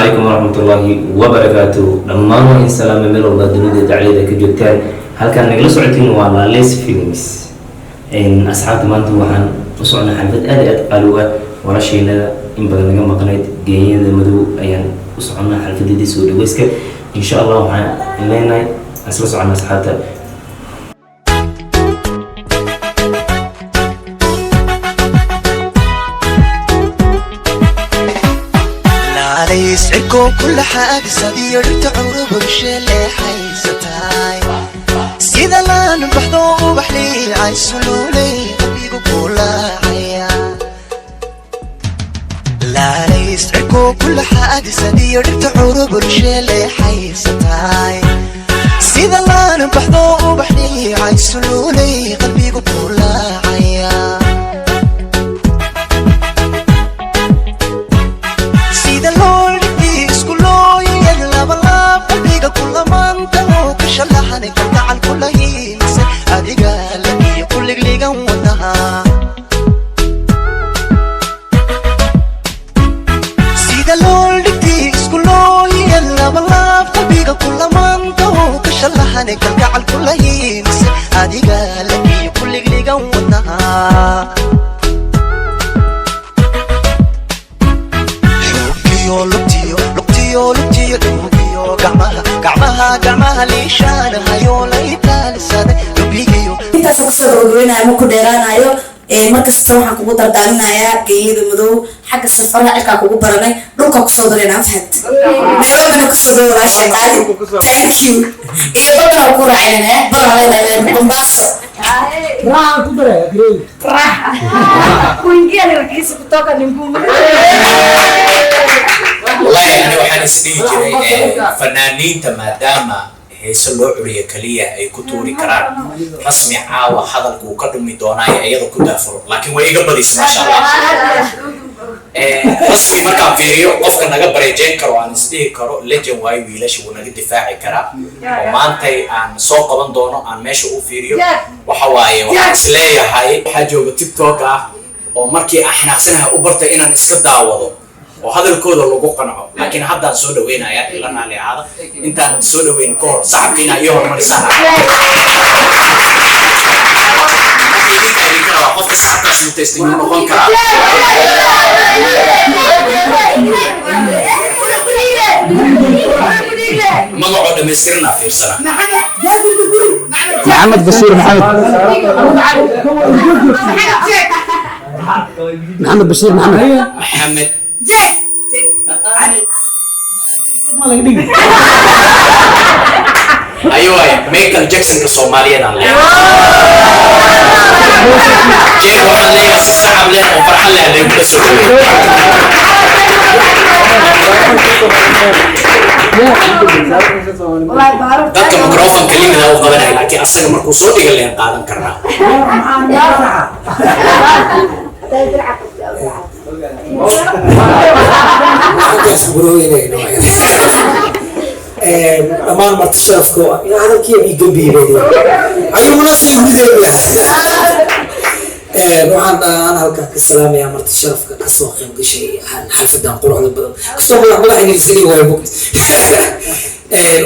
Calaykum waraxmatullaahi wabarakaatu. Dhammaan waa in salaama meel walba dunida dacliyada ka joogtaan. Halkaan nagala socotiin waa Lales Films. Asxaabta, maanta waxaan u socnaa xalfad aad iyo aad qaali u ah. Walaasheynada in badan naga maqnayd, Geenyada Madow, ayaan u soconnaa xalfadeedii soo dhaweyska. Insha Allah waxaan leenahay isla soconnaa, asxaabta. Laalays cirkoo kula xaadisadiyo dhirta curubulshe leexaysataay, sida laan baxdo ubax liicay suluulay, qalbigu kulaacaya. Laalays cirkoo kula xaadisadiyo dhirta curubulshe leexaysataay, sida laan baxdo ubax liicay suluulay, qalbigu kulaacaya. Sida loo isku looyad labalaab, qalbiga kulamaanta oo ka shalaxanay, kalgacal kula hiilisay, adiga lakiyo kuligligan wadaha. Sida loo dhigti isku looyad labalaab, qalbiga kulamaanta oo ka shalaxanay, kalgacal kula hiilisay, adiga lakiyo kuligligan wadaha. Xooggiyo lugtiyo, lugtiyo, lugtiyo, dhuugiyo gacmaha, gacmaha, gacmaha liishaanahayo laytaalisaday lubigiyo. Intaasoo kusoo gabagabeynaya, ma ku dheeraanayo. Markasta waxaan kugu dardaaminayaa, Geeyada Madow, xagga safaraha cirkaa kugu baranay, dhulka kusoo darayna, fahant? Nairobina kusoo dhawo, walaashay qaali. Thank you. Iyo badana ku raacinana, badana leedahay Mombasa. Raha ku daray grade. Kuingia ni rahisi, kutoka ni ngumu. Wallahi ani waxaan is dhihi jiray fanaaniinta maadaama heese loo curiyo kaliya ay ku tuuri karaan, Rasmi caawa hadalku uu ka dhumi doonaayo iyada ku daafuro, laakiin way iga badisa, maasha Allah. Rasmi markaan fiiriyo, qofka naga bareejeyn karo, aan isdhihi karo legend waayo, wiilasha wuu naga difaaci karaa oo maantay aan soo qaban doono, aan meesha u fiiriyo, waxa waaye waxaan isleeyahay waxaa jooga TikTok ah oo markii aan xanaaqsanahay u bartay inaan iska daawado oo hadalkooda lagu qanco, laakiin haddaan soo dhaweynayaa ila raali ahaada. Intaanan soo dhaweyn ka hor, sacabka inaa ii horumarisaan idinka idinka rabaa. Qofka sacabkaas mutaystay yuu noqon karaa? Magacoo dhammaystiranaa fiirsana. Maxamed Bashiir Maxamed, Maxamed Bashiir Maxamed. Maxamed. Ma laga dhigi. Ayo waay, Michael Jacksonka Soomaaliyeed aan leeyahay. Jeer waxaan leeyahay si sacab leh oo farxad leh laygula soo dhaweeyo. Dadka microfonka limida u qabanaya, laakiin asaga markuu soo dhiga leen qaadan karnaa. Dhammaan marti sharafka hadalkii ii gambiibeen ayuu munaasib gudeeya. Waxaan aan halkan ka salaamayaa marti sharafka kasoo qayb gashay xalfadan quruxda badan, kastoo madax madax ingiriiska dhigi waayo mogt.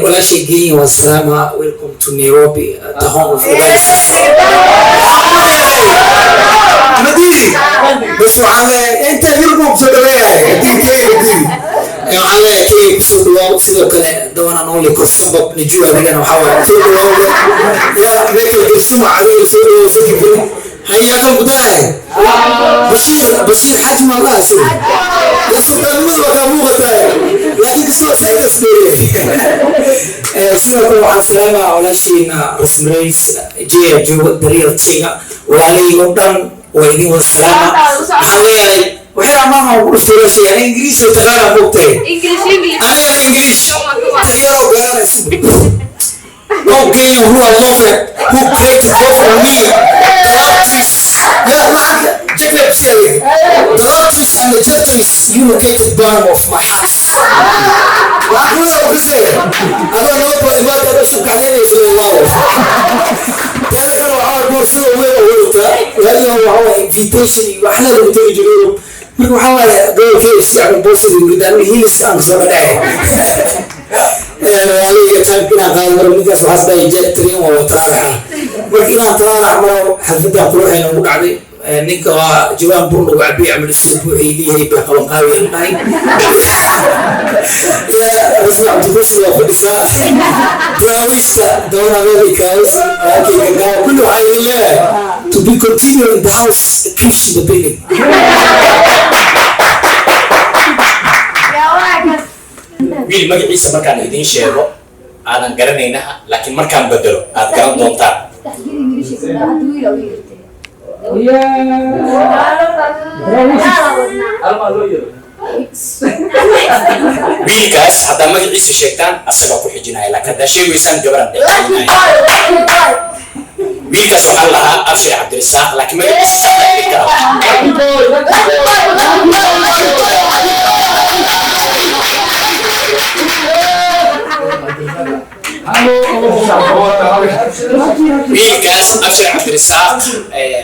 Walaashay Genya waa salaama. Welcome to Nairobi, the home of Oasis. Madiidi bas, waxaan leeyahay inta Yurub kusoo dhaweeyahay, haddii Kenya diidi, waxaan leeyahay Kenya kusoo dhawaaw. Sidoo kale the one and only Korsambab Niju, adigana waxaa waaye soo dhawaaw. Ya Michael Gersuma, adiga soo dhawaaw. Saki beri hayaa kan gudahay Bashiir, Bashiir Xaaji Maaldaha isagu ya sultaannimadu waa kaa muuqataa, laakiin kasoo saydas dheere. Sidoo kale waxaan salaamaa walaashiina Rasmi Rays, Jeya jooga Daryeel Tiga, walaalahayga oo dhan waa idin wada salaama. Waxaan leeyahay waxay amaha ugu dhuftay walaashay, ana Ingiriis oo taqaana moogtahay, aniga English tayaroo garanaysa. Oh, Kenya, who I love it, who created both for me, the Raptors, yeah, like, Jacob Shelley, the Raptors and the Jeters, you located bottom of my heart. Waxaan ku leeyahay kasee, adoo nabad baa imaata, adoo shubkacdaynaysa wow. Teeda kale waxaa waay boorsada weyn oo wadataa, waagii hore waxaa waay invitation iyo waxna lagu tegi jiray Yurub. Marka waxaa waaye gobolka KFC ama boosada yimid, aniga hiliska aan kasoo dhadhacay aniga type inaan qaado. Maro ninkaas waxaas dhahay jet train waa taraaraxa. Marka inaan taraarax maro, xalfadan quruxay noogu dhacday. Ninka waa jawaan bur lagu cabiy camal isoo buuxay leeyahay bay qaban qaabiyaan dhahay. Rasmi Cabdikursi waa fadhisaa, braawista doona Americas walaalkay kulli. Waxaa idin leeyahay to be continue in the house, keeps in the building. Wiil magaciisa markaan idiin sheego aadan garanaynaha, laakiin markaan bedelo aad garan doontaan. Wiilkaas haddaa magaciisa sheegtaan asagaa ku xijinaya, laakiin haddaa sheegaysaan gabaraan dhexgelinaya. Wiilkaas waxaa la lahaa Abshir Cabdirisaaq, laakiin magaciisa saxda dhigi karaa. Wiilkaas Abshir Cabdirisaaq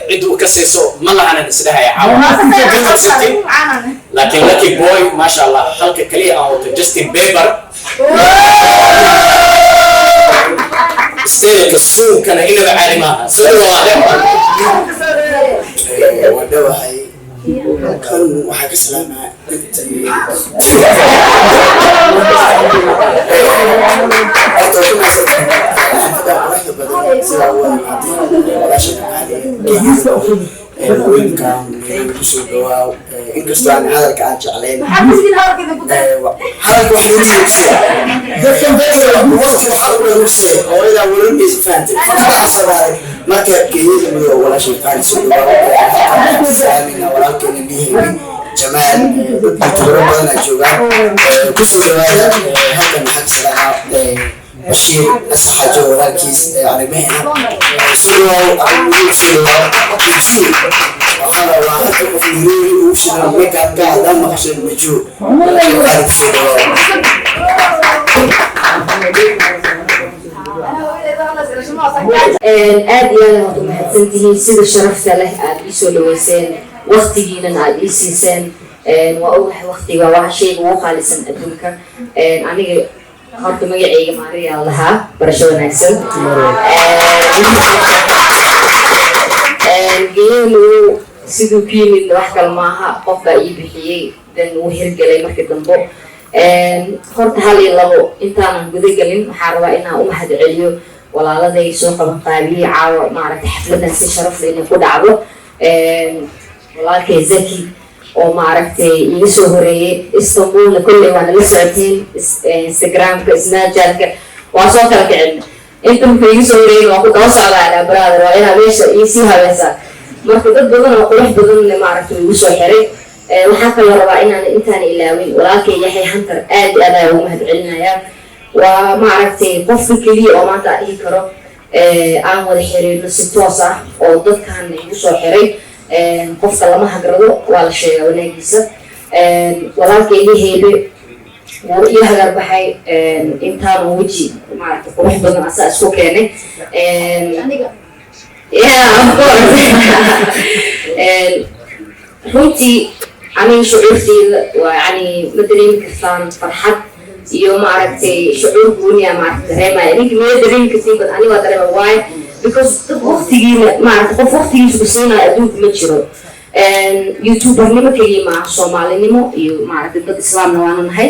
cid uu ka siiso ma lahanan isdhahaya caawa, laakiin Lucky Boy, maasha Allah, halka kaliya aan wato Justin Bieber steelka suunkana inaba caadi maaha. Soo dhawaade. Waa dhawahay. Halkan waxaa ka salaamaa inta horta ku mahadsantahay xafada quruxda badan sidaa u wada imaatay. Walaasha qaaliga, welcome, kusoo dhawaaw. Inkastoo aan hadalka aan jeclayn, hadalka wax lagu yeegsiya waqti waxaa lagu dhagugsiya hooyadaa walanaysa fahantay xasabaaday. Marka geeyada madow, walaashay qaali, soo dhawaaw. Salaamina walaalkeena Lihebi Jamaal, dad youtubero badan aa joogaan, kusoo dhawaada. Halkan maxaa ka salaamaa? Bashiir Asaxaajo, walaalkiis arrimaheena, soo dhawaaw. Soo dhawaaw Niju. Waxaa rabaa halka qof Nairobi ugu shidan makeupka haddaan maqashay Niju, qaali, kusoo dhawaaw. Aad iyo aad waad u mahadsantihiin sida sharafta leh aad ii soo dhaweyseen, waqtigiinana aad ii siiseen. Waa ogahay waqtiga waa shayga ugu qaalisan adduunka. Aniga horta magacayga Maariyaa lahaa, barasho wanaagsan. Geeyanu siduu ku yimidna wax kale maaha, qof baa ii bixiyey, dan wuu hirgelay markii dambo. Horta hal iyo labo intaanan guda gelin, waxaa rabaa inaan u mahad celiyo walaaladay soo qaban qaabiyey caawa maaragtay xafladan si sharaf leh inay ku dhacdo. Walaalkay Zaki oo maaragtay iga soo horeeyey Istanbulna, kolley waa nala socoteen Instagramka, Snapchatka, waa soo kala kicin. Inta marka iga soo horeeyey waa ku daba socdaa, brother, waa inaa meesha iisii habeesaa. Marka dad badan oo qurux badan maaragtay igu soo xiray. Waxaa kaloo rabaa inaan intaan ilaawin walaalkay Yaxya Hunter, aad iyo aad ayaa ugu mahad celinayaa. Waa maaragtay qofka keliya oo maanta aan dhihi karo aan wada xiriirno si toos ah oo dadkan igu soo xiray. Qofka lama hagrado, waa la sheegaa wanaagiisa. Walaalkay Liheebe wuu ii hagar baxay intaanu weji maaragtay qurux badan asaa isku keenay. Yeah, of course. Runtii aniga shucuurteyda waa yani ma dareemi kartaan farxad iyo maaragtay shucuur gooniya maaragtay dareemaya. Idinka maya dareemi kartiin, but aniga waa dareema. Why? Because dad waqtigiina maaragtay qof waqtigiisa ku siinayo adduunka ma jiro. YouTubernimo keliya maaha, soomaalinimo iyo maaragtay dad islaamna waana nahay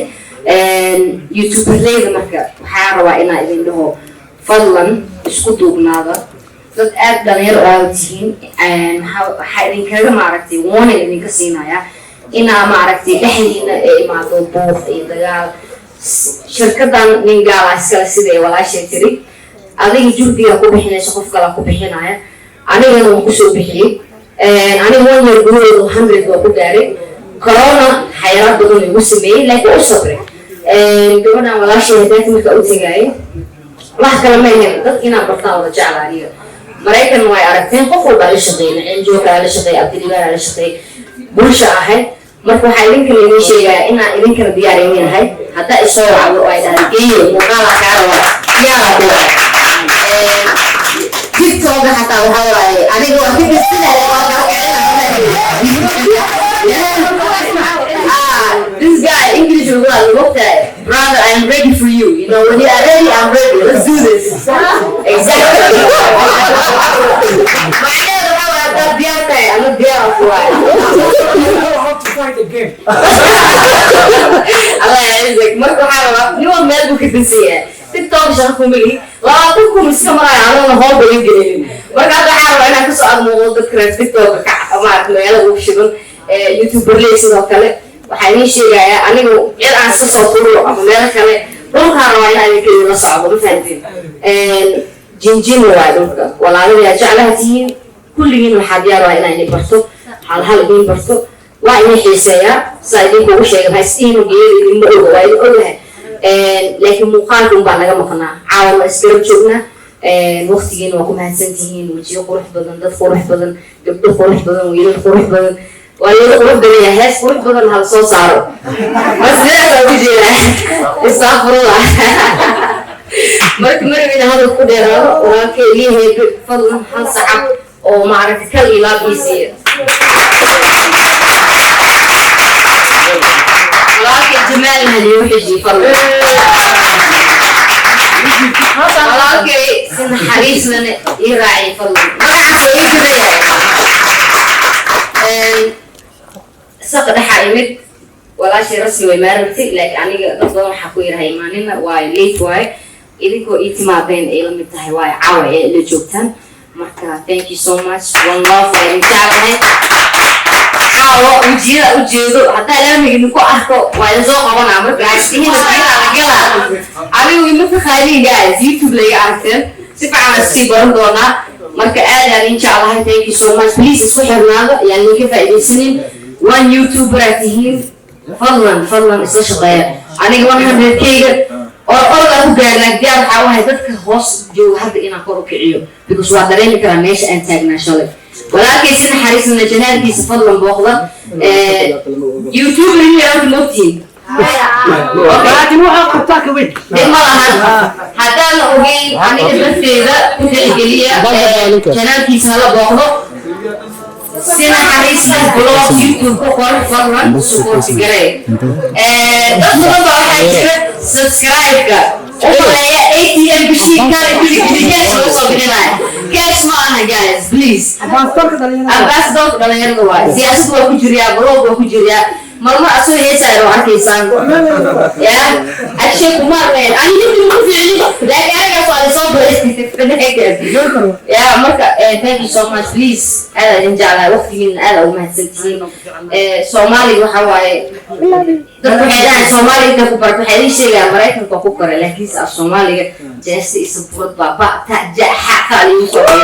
youtuberleyda. Marka waxaa rabaa inaa idin dhaho, fadlan isku duubnaada. Dad aad dhalinyaro aad tihiin, waxaa idinkaga maaragtay warning idinka siinaya inaa maaragtay dhexdiina ay imaado buuq iyo dagaal. Shirkadan nin gaala iskale, sida ay walaashay tiri, adiga juhdiga ku bixinayso qof kala ku bixinaya. Anigana waan kusoo bixiyey. Aniga one year gudahooda 100 waa ku gaaray. Corona xayiraad badan igu sameeyey, laakiin u sabray. Gabadhan walaashay hadaati markaa u tegaayay wax kale ma ahayn, dad inaan bartaan wada jecla. Aniga Maraykan way aragteen, qof walbaa la shaqeeyay, Nacim Jookaa la shaqeeyay, Abdilibaanaa la shaqeeyay, bulsha ahayd. Marka waxaa idinkana idiin sheegaya inaan idinkana diyaar idin ahay haddaa isoo wacdo oo ay dhahay geeyo muuqaalaa kaa rabaa, diyaaraa ku waay. TikToka xataa waxaa waaye aniga waa ka dhisinaya, waa kala kicinaya. Ah, this guy English will looked at, brother, I am ready for you. You know, when you are ready, I'm ready. Let's do this. Exactly. Macnaheedu waxaa waaye haddaad diyaar tahay, ama diyaar ku waaye. How to fight a game. Allah yacizak. Marka waxaa rabaa nin walba meel buu ka dansan yahay. TikTok shaqo kuma lihi, 20,000 iska maraayo anoona hool badan gelinin. Marka hadda waxaa rabaa inaan kasoo agmuuqdo dadka reer TikTok ka maarata magaalada ugu shidan, YouTuberley. Sidoo kale waxaa idiin sheegayaa, anigu cid aan iska soo turo ama meelo kale dhulkaan rabaa inaan idinka idinla socdo. Ma fahanteen? Jinjin waay dhulka. Walaaladaa jeclaha tihiin kulligiin, waxaa diyaar waa inaan idin barto, hal hal idin barto. Waa idin xiiseeyaa saa idinkugu sheegay. Maxaa isdihin geeda idinma oga, waa idin ogahay, laakiin muuqaalka unbaa naga maqnaa. Caawa ma isgarab joognaa. Waqtigiina waa ku mahadsan tihiin. Wejiyo qurux badan, dad qurux badan, gabdho qurux badan, wiilal qurux badan, waa laga qurux badan yahay. Hees qurux badan hala soo saaro. Bas sidaas ugu jeedaa, istaafurullah. Marka marabina hadal ku dheeraado. Walaalkay liiheebe, fadlan hal sacab oo maaragtay kal iyo laab ii siiya. Walaalkay Jamaalna haliigu xijiyey fadlan. Walaalkay si naxariislana ii raaciyay fadlan. Magacaas waa ii gabayahay. Saqa dhexaa imid walaashay rasmi way maaragtay, laakiin aniga dad badan waxaa ku yidhaha imaanina, waayo late waaye. Idinkoo ii timaadeen ay la mid tahay, waayo caawa ee la joogtaan. Marka thank you so much. One love, waa idin jeclahay. Caawa wejiyada ujeedo haddaa laamiga idinku arko waa idin soo qabanaa. Marka isdhihin la galaa, anigu ima taqaaniin guys, YouTube layga aragteen, si fiican aan isii baran doonaa. Marka aad aan idin jeclahay. Thank you so much. Please isku xirnaada, yaan idinka faa'iidaysanin. One YouTuber aad tihiin, fadlan fadlan isla shaqeeya. Aniga 100 kayga oo orod aan ku gaarnaa diyaar waxaa u ahay dadka hoos jooga hadda inaan kor u kiciyo, because waa dareemi karaa meesha aan taagnaa shalay. Walaalkay si naxariisna janaalkiisa fadlan booqda. YouTuber inuu yahay moogtihiin. Laakiin waxaa qabtaa ka weyn. Dhib ma lahan haddaan la ogeyn. Aniga darteeda ku tixgeliya, janaalkiisa hala booqdo. Si naxariis leh blog YouTube ku qor, fadlan support garee. Dad badan baa waxaa jira subscribe-ka u maleeya ATM bishii kale cash lagu soo bixinayo. Cash ma aha guys, please. Ambassadorka dhalinyarada waaye. Siyaasad waa ku jiriyaa, blog waa ku jiriyaa, marmar asoo heesaayo waa arkaysaan. Ya Akshay Kumar leen ani hindi ku fiicni, laakiin anigaas waa lasoo baray. Ya marka thank you so much. Please, aad idin jeclahay. Waqtigiina aad ugu mahadsantihiin. Soomaaliga waxa waaye dadku waxay dhahaan Soomaaliga inta ku barata. Waxay idin sheegaan Maraykanka waa ku koray, laakiinse af Soomaaliga jeesta iyo sabuurad baa ba ta ja xa ka liigu soo. Waxay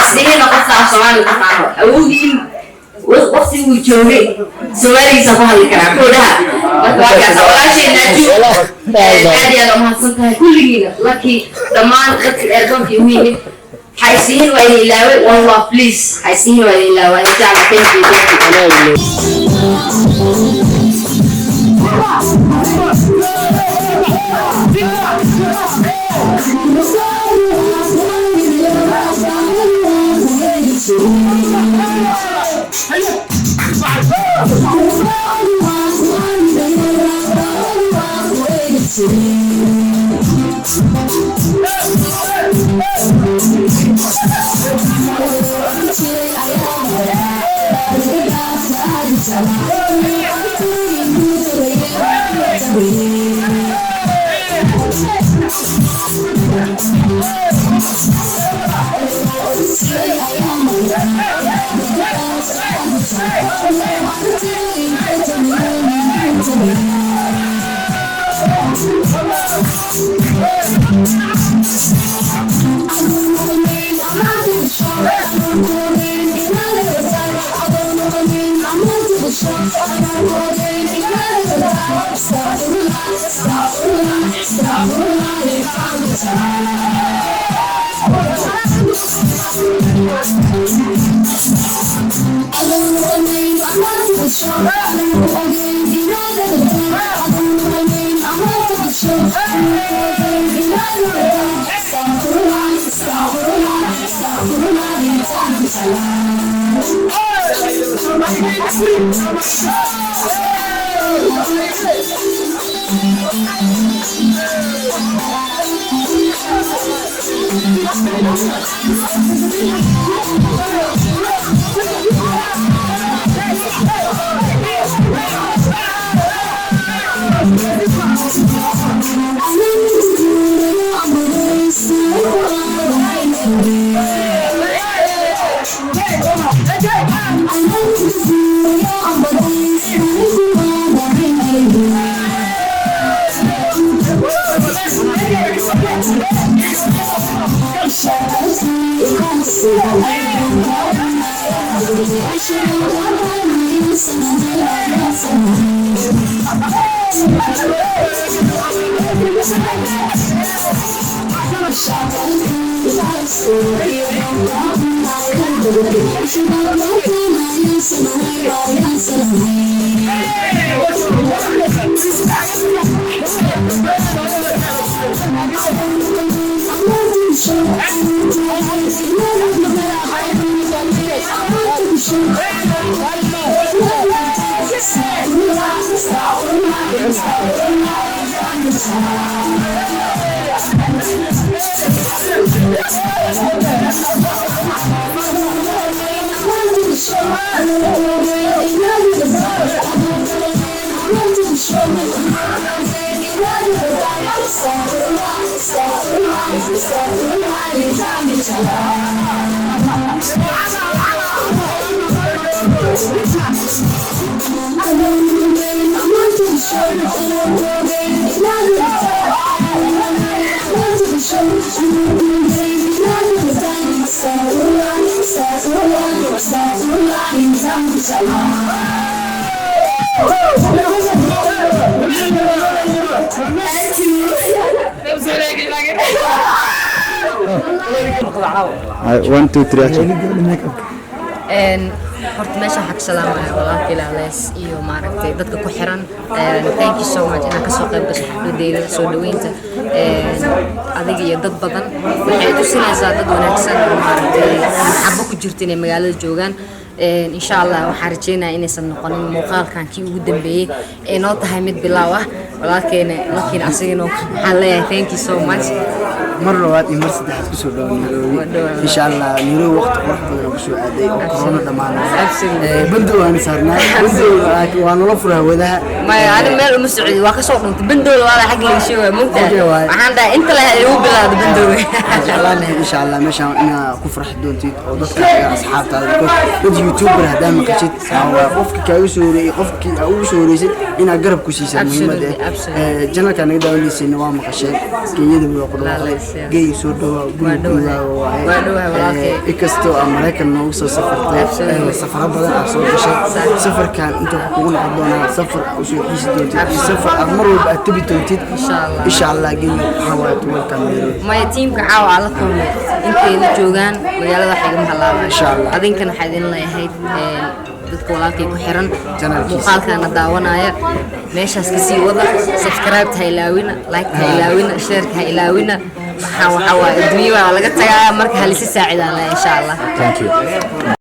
isdhihiin qofka af Soomaaliga taqaano awowgiin waqtiguu joogay Soomaaligiisa ku hadli karaa koodaha. Marka waa kaasa walaashay Naaju, aad iyo aad umahadsan tahay kulligiina. Lucky, dhammaan dadka airportka igu yimid, xaysiin waa idin ilaaway. One love. Please, xaysiin waa idin ilaaway. Insha Allah. Thank you, thank you. One, two, three, action. Horta meesha waxaa ka salaamaya walaalka ilaaleys iyo maaragtay dadka ku xiran. Thank you so much inaad kasoo qayb gasho xafladeyda soo dhaweynta adiga iyo dad badan. Waxay tusinaysaa dad wanaagsan oo maaragtay maxabo ku jirta inay magaalada joogaan. Insha Allah waxaan rajeynayaa inaysan noqonin muuqaalkan kii ugu dambeeyey ee noo tahay mid bilaaw ah. Walaalkeena lakiin asagana waxaan leeyahay thank you so much. Mar labaad iyo mar saddexaad kusoo dhawo Nairobi, insha Allah. Nairobi waqti qurux badan oo kusoo aaday oo corona dhamaanay, bandow aan saarnaa, bandow waa nala furay hawadaha. Maya, ani meel uma socdi, waa kasoo dhuntay bandow labaad xag laga sheegaya mogtahay. Waxaan dhahay inta la igu bilaawdo bandowga. Waxaan jeclaan lahayd insha Allah meeshaan inaa ku farxi doontid oo dadka asxaabtaada, because dad YouTuber haddaa maqashid, waa qofki kaaga soo horeeyey, qofkii aa ugu soo horeysid inaad garab ku siisaa muhiimada. Channelka naga daawanaysiina waa maqasheen kenyada waa ku dhawaaqday. Geey, soo dhawaa, guriga gurigaaga waaye. Inkastoo aa Maraykan noogu soo safartay, safaro badan aa soo gashay, safarkan inta wuxuu kugu noqon doonaa safar aa usoo xiisi doontid iyo safar aad mar walba aad tebi doontid, insha Allah. Geey, waxaa waaye welcome Nairobi. Maya, tiimka caawa aan la kulmay intay la joogaan magaalada wax igama halaabaan. Insha Allah. Adinkan waxaa idin leeyahay dadka walaalkay ku xiran muuqaalkaana daawanaya, meeshaas kasii wada subscribe ha ilaawina, like ha ilaawina, share ha ilaawina. Waxaa waaye adduunya waa laga tagaya, marka halisi saacidaan leh, insha Allah. Thank you.